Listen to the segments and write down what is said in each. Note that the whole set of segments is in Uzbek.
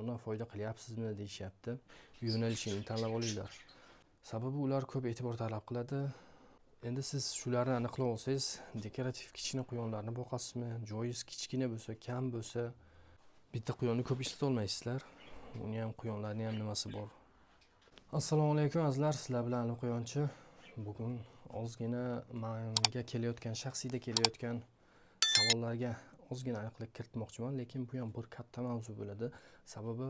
Quyondan foyda qilyapsizmi deyishyapti. Yo'nalishini tanlab olinglar. Sababi ular ko'p e'tibor talab qiladi. Endi siz shularni aniqlab olsangiz, dekorativ kichkina quyonlarni boqasizmi? Joyingiz kichkina bo'lsa, kam bo'lsa, bitta quyonni ko'p ishlata olmaysizlar. Uni ham, quyonlarni ham nimasi bor. Assalomu alaykum azizlar, sizlar bilan Ali Quyonchi. Bugun ozgina menga kelayotgan, shaxsiyda kelayotgan savollarga ozgina aniqlik kiritmoqchiman, lekin bu ham bir katta mavzu bo'ladi. Sababi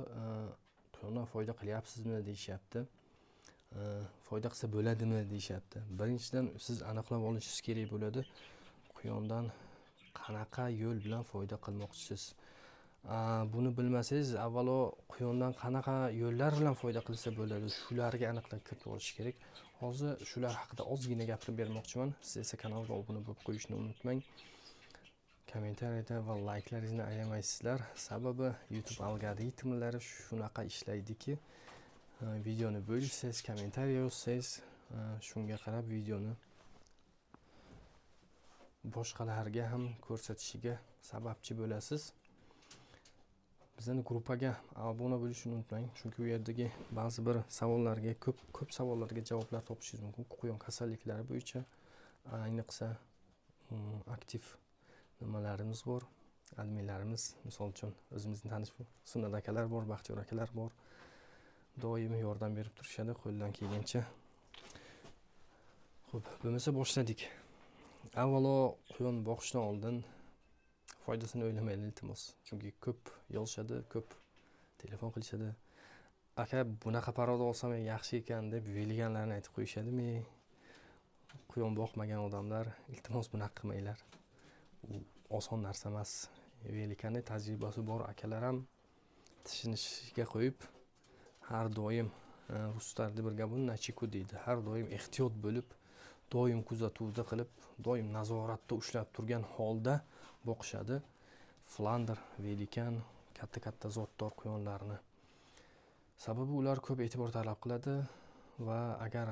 quyondan foyda qilyapsizmi deyishyapti. Foyda qilsa bo'ladimi deyishyapti. Birinchidan siz aniqlab olishingiz kerak bo'ladi, quyondan qanaqa yo'l bilan foyda qilmoqchisiz. Buni bilmasangiz, avvalo quyondan qanaqa yo'llar bilan foyda qilsa bo'ladi, shularga aniqlik kiritib olish kerak. Hozir shular haqida ozgina gapirib bermoqchiman. Siz esa kanalga obuna bo'lib qo'yishni unutmang. Kommentariyada va layklaringizni ayamaysizlar. Sababi YouTube algoritmlari shunaqa ishlaydiki, videoni bo'lishsangiz, kommentariya yozsangiz, shunga qarab videoni boshqalarga ham ko'rsatishiga sababchi bo'lasiz. Bizning gruppaga obuna bo'lishni unutmang, chunki u yerdagi ba'zi bir savollarga, ko'p ko'p savollarga javoblar topishingiz mumkin. Quyon kasalliklari bo'yicha ayniqsa aktiv nimalarimiz bor, adminlarimiz, misol uchun o'zimizni tanish Sunnat akalar bor, Baxtiyor akalar bor. Doim yordam berib turishadi qo'ldan kelgancha. Xo'p, bo'lmasa boshladik. Avvalo quyon boqishdan oldin foydasini o'ylamaylik, iltimos. Chunki ko'p yozishadi, ko'p telefon qilishadi. Aka, bunaqa порода olsam yaxshi ekan deb veliganlarni aytib qo'yishadi. Men quyon boqmagan odamlar, iltimos, bunaqa qilmanglar. U oson narsa emas. Velikanni tajribasi bor akalar ham tishini tishiga qo'yib, har doim, ruslarda bir gap bor, "начеку" deydi. Har doim ehtiyot bo'lib, doim kuzatuvda qilib, doim nazoratda ushlab turgan holda boqishadi. Flandr, velikan, katta-katta zotdor quyonlarni. Sababi ular ko'p e'tibor talab qiladi va agar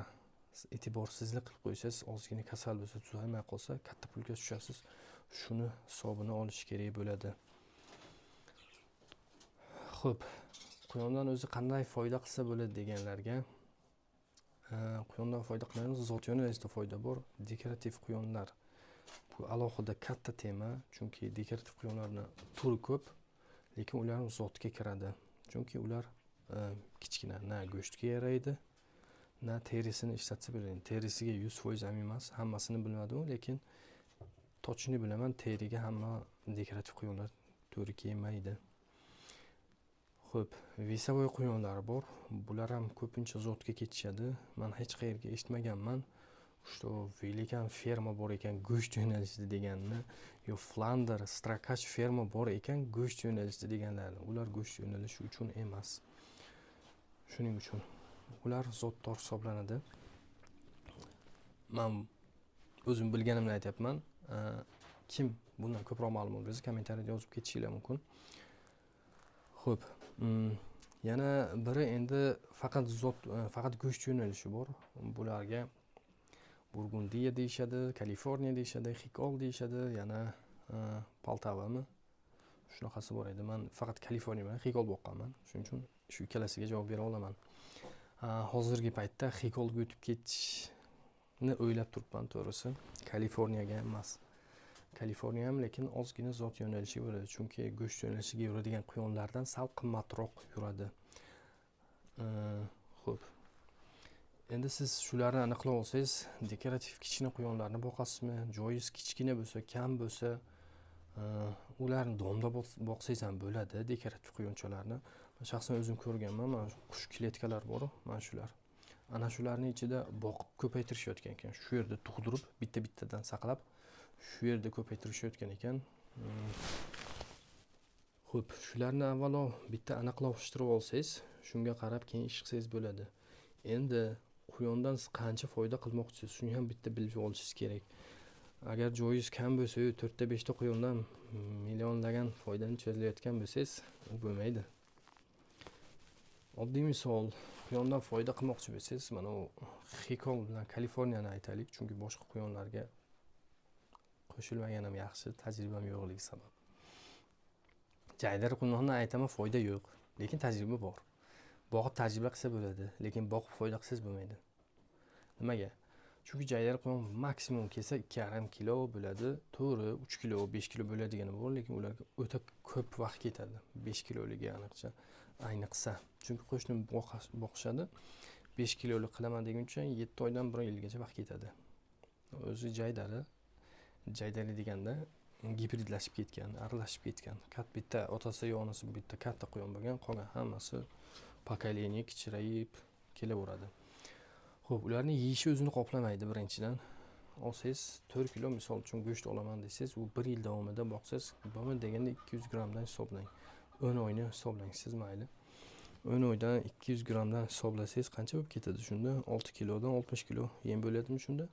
e'tiborsizlik qilib qo'ysangiz, ozgina kasal bo'lsa, tuzalmay qolsa, katta pulga tushasiz. Shuni hisobini olish kerak bo'ladi. Xo'p, quyondan o'zi qanday foyda qilsa bo'ladi deganlarga, quyondan foyda qilamiz, zot yo'nalishida foyda bor. Dekorativ quyonlar bu alohida katta tema, chunki dekorativ quyonlarni turi ko'p, lekin ular zotga kiradi. Chunki ular kichkina, na go'shtga yaraydi, na terisini ishlatsa bo'ladi. Terisiga 100% amin emas, hammasini bilmadim, lekin точно bilaman, teriga hamma dekorativ quyonlar to'g'ri kelmaydi. Xo'p, весовой quyonlar bor. Bular ham ko'pincha zotga ketishadi. Men hech qayerga eshitmaganman, что velikan ferma bor ekan go'sht yo'nalishida deganini, yo Flandr, Strakach ferma bor ekan go'sht yo'nalishida deganlarni. Ular go'sht yo'nalishi uchun emas. Shuning uchun ular zotdor hisoblanadi. Men o'zim bilganimni aytyapman. Kim bundan ko'proq ma'lumot bersa, kommentariyada yozib ketishinglar mumkin. Xo'p, yana biri endi faqat zot, faqat go'sht yo'nalishi bor. Bularga Burgundiya deyishadi, Kaliforniya deyishadi, Xikol deyishadi, yana Poltavami? Shunaqasi bor edi. Men faqat Kaliforniya bilan Xikol boqqanman. Shuning uchun shu ikkalasiga javob bera olaman. Hozirgi paytda Xikolga o'tib ketishni o'ylab turibman, to'g'risi. Kaliforniyaga emas. Kaliforniya ham lekin ozgina zot yo'nalishi bo'ladi, chunki go'sht yo'nalishiga yuradigan quyonlardan sal qimmatroq yuradi. Xo'p. Endi siz shularni aniqlab olsangiz, dekorativ kichkina quyonlarni boqasizmi? Joyingiz kichkina bo'lsa, kam bo'lsa, ularni domda boqsangiz ham bo'ladi, dekorativ quyonchalarni. Men shaxsan o'zim ko'rganman, mana shu qush kletkalar bor, mana shular. Ana shularning ichida boqib ko'paytirishayotgan ekan. Shu yerda tug'dirib, bitta-bittadan saqlab, shu yerda ko'paytirishayotgan ekan. Xo'p, shularni avvalo bitta aniqlashtirib olsangiz, shunga qarab keyin ish qilsangiz bo'ladi. Endi quyondan siz qancha foyda qilmoqchisiz, shuni ham bitta bilib olishingiz kerak. Agar joyingiz kam bo'lsa-yu, 4 ta 5 ta quyondan millionlagan foydani cho'zlayotgan bo'lsangiz, u bo'lmaydi. Oddiy misol, quyondan foyda qilmoqchi bo'lsangiz, mana u Xikol bilan Kaliforniyani aytaylik, chunki boshqa quyonlarga qo'shilmaganim yaxshi, tajribam yo'qligi sabab. Jaydari quyonni aytaman, foyda yo'q. Lekin tajriba bor. Boqib tajriba qilsa bo'ladi, lekin boqib foyda qilsangiz bo'lmaydi. Nimaga? Chunki jaydari quyon maksimum kelsa 2,5 kilo bo'ladi. To'g'ri, 3 kilo, 5 kilo bo'ladigani bor, lekin ularga o'ta ko'p vaqt ketadi. 5 kiloligi aniqcha ayniqsa. Chunki qo'shnim boqishadi. 5 kilolik qilaman deguncha 7 oydan 1 yilgacha vaqt ketadi. O'zi jaydari, jaydari deganda gibridlashib ketgan, aralashib ketgan. Bitta otasi yo onasi bitta katta quyon bo'lgan, qolgan hammasi pokoleniya kichrayib kelaveradi. Xo'p, ularni yeyishi o'zini qoplamaydi birinchidan. Olsangiz 4 kilo misol uchun go'sht olaman desangiz, u 1 yil davomida boqsangiz, bo'lmadi deganda 200 grammdan hisoblang. 10 oyni hisoblang siz mayli. 10 oydan 200 grammdan hisoblasangiz qancha bo'lib ketadi shunda? 6 kilodan 60 kilo yem bo'ladimi shunda?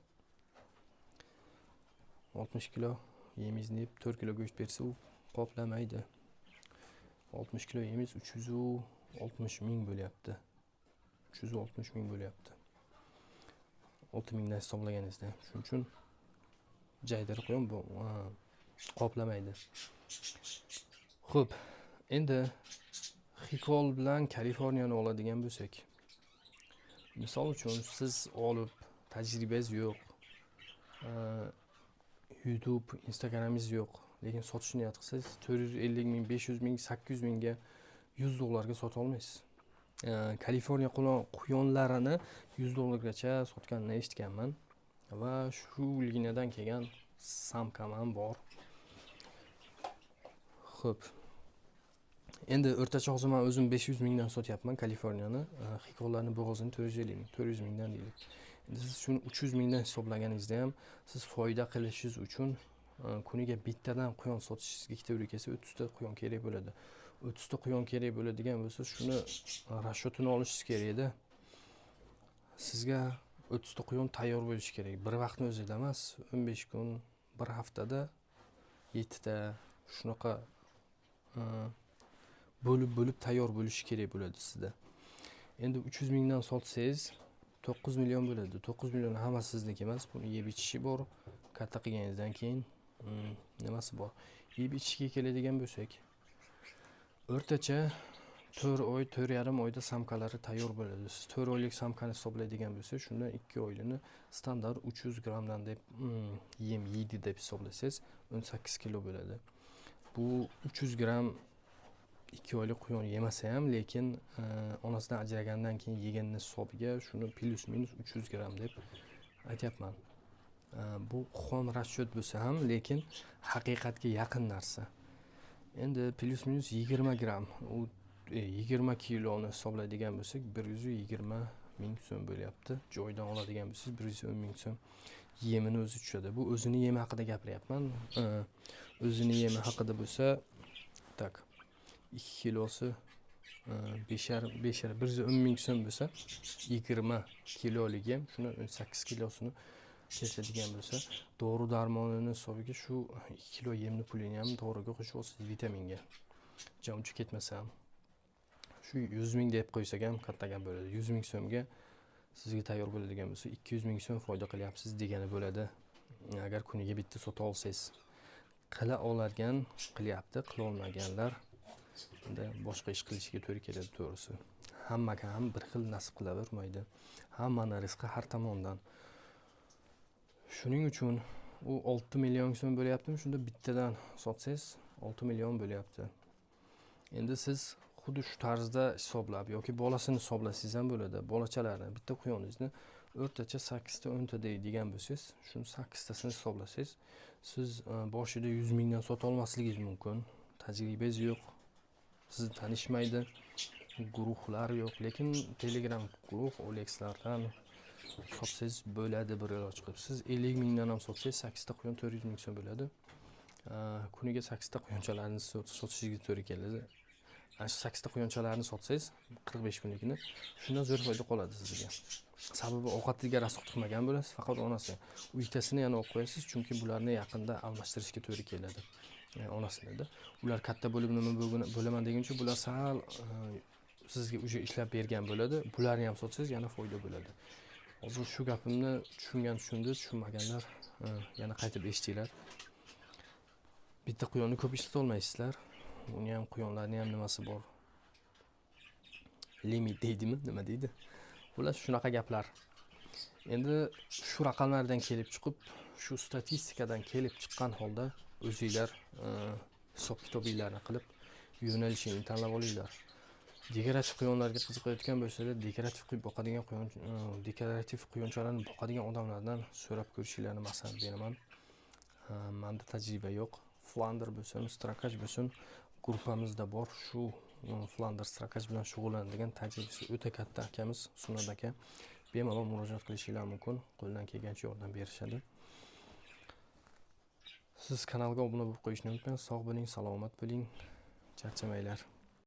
60 kilo yemingizni yeb 4 kilo go'sht bersa u qoplamaydi. 60 kilo yemingiz 360 ming bo'lyapti. 360 ming bo'lyapti. 6 mingdan hisoblaganingizda. Shuning uchun jaydari quyon bu qoplamaydi. Xo'p, endi Xikol bilan Kaliforniyani oladigan bo'lsak, misol uchun siz olib tajribangiz yo'q, YouTube, Instagramingiz yo'q, lekin sotish niyat qilsangiz 450 ming, 500 ming, 800 mingga 100 dollarga sota olmaysiz. Kaliforniya quyonlarini 100 dollargacha sotganini eshitganman va shu liniyadan kelgan самка m ham bor. Xo'p. Endi o'rtacha hozir men o'zim 500 mingdan sotyapman Kaliforniyani. Xikollarni bo'g'ozini 450 ming, 400 mingdan deylik. Endi siz shuni 300 mingdan hisoblaganingizda ham siz foyda qilishingiz uchun kuniga bittadan quyon sotishingizga ikkita uyga kelsa 30 ta quyon kerak bo'ladi. 30 ta quyon kerak bo'ladigan bo'lsa, shuni расчёт ini olishingiz kerak edi. Sizga 30 ta quyon tayyor bo'lishi kerak. Bir vaqtni o'zida emas, 15 kun, bir haftada 7 ta shunaqa bo'lib-bo'lib tayyor bo'lishi kerak bo'ladi sizda. Endi 300 mingdan sotsangiz 9 million bo'ladi. 9 million hammasi sizniki emas. Buni yeb ichishi bor. Katta qilganingizdan keyin nimasi bor? Yeb ichishga keladigan bo'lsak, o'rtacha 4 oy, 4,5 oyda самка lari tayyor bo'ladi. Siz 4 oylik самка ni hisoblaydigan bo'lsangiz, shundan 2 oyini standart 300 grammdan deb yem yeydi deb hisoblasangiz 18 kilo bo'ladi. Bu 300 gramm 2 oylik quyon yemasa ham, lekin onasidan ajragandan keyin yeganini hisobiga shuni плюс минус 300 gramm deb aytyapman. Bu xom расчёт bo'lsa ham, lekin haqiqatga yaqin narsa. Endi плюс минус 20 gramm, u 20 kiloni hisoblaydigan bo'lsak 120 ming so'm bo'lyapti. Joyidan oladigan bo'lsangiz 110 ming so'm yemini o'zi tushadi. Bu o'zini yemi haqida gapiryapman. O'zini yemi haqida bo'lsa, так, 2 kilosi besh yarim, 110 ming so'm bo'lsa, 20 kilolik yem, shuni 18 kilosini kesadigan bo'lsa, dori darmonini hisobiga shu 2 kilo yemni pulini ham doriga qo'shib olsangiz vitaminga. Ja uncha ketmasa ham shu 100 ming deb qo'ysak ham katta gap bo'ladi. 100 ming so'mga sizga tayyor bo'ladigan bo'lsa, 200 ming so'm foyda qilyapsiz degani bo'ladi. Agar kuniga bitta sota olsangiz. Qila oladigan qilyapti, qila olmaganlar endi boshqa ish qilishiga to'g'ri keladi to'g'risi. Hammaga ham bir xil nasib qilavermaydi. Hammani rizqi har tomondan. Shuning uchun u 6 million so'm bo'lyaptimi? Shunda bittadan sotsangiz 6 million bo'lyapti. Endi siz xuddi shu tarzda hisoblab yoki bolasini hisoblasangiz ham bo'ladi. Bolachalarni bitta quyoningizni o'rtacha 8 ta 10 ta deydigan bo'lsangiz, shuni 8 tasini hisoblasangiz, siz boshida 100 mingdan sota olmasligingiz mumkin. Tajribangiz yo'q. Sizni tanishmaydi. Guruhlar yo'q, lekin Telegram guruh OLXlardan sotsangiz bo'ladi bir iloj qilib. Siz 50 mingdan ham sotsangiz 8 ta quyon 400 ming so'm bo'ladi. Kuniga 8 ta quyonchalarni sotishingizga to'g'ri keladi. Ana shu 8 ta quyonchalarni sotsangiz 45 kunlikini, shundan zo'r foyda qoladi sizga. Sababi ovqatiga расход qilmagan bo'lasiz, faqat onasi. U ikkitasini yana olib qo'yasiz, chunki bularni yaqinda almashtirishga to'g'ri keladi. Onasinida. Ular katta bo'lib nima bo'laman deguncha bular sal sizga уже ishlab bergan bo'ladi. Bularni ham sotsangiz yana foyda bo'ladi. Hozir shu gapimni tushungan tushundi, tushunmaganlar yana qaytib eshitinglar. Bitta quyonni ko'p ishlata olmaysizlar. Uni ham, quyonlarni ham nimasi bor? Limit deydimi, nima deydi, xullas shunaqa gaplar. Endi shu raqamlardan kelib chiqib, shu statistikadan kelib chiqqan holda o'zinglar hisob kitobinglarni qilib yo'nalishingni tanlab olinglar. Dekorativ quyonlarga qiziqayotgan bo'lsanglar, dekorativ qilib boqadigan quyon, dekorativ quyonchalarni boqadigan odamlardan so'rab ko'rishinglarni maslahat beraman. Manda tajriba yo'q. Flander bo'lsin, строкач bo'lsin, gruppamizda bor shu flander, строкач bilan shug'ullanadigan tajribasi o'ta katta akamiz Sunnat aka. Bemalol murojaat qilishinglar mumkin, qo'ldan kelgancha yordam berishadi. Siz kanalga obuna bo'lib qo'yishni unutmang. Sog' bo'ling, salomat bo'ling, charchamanglar.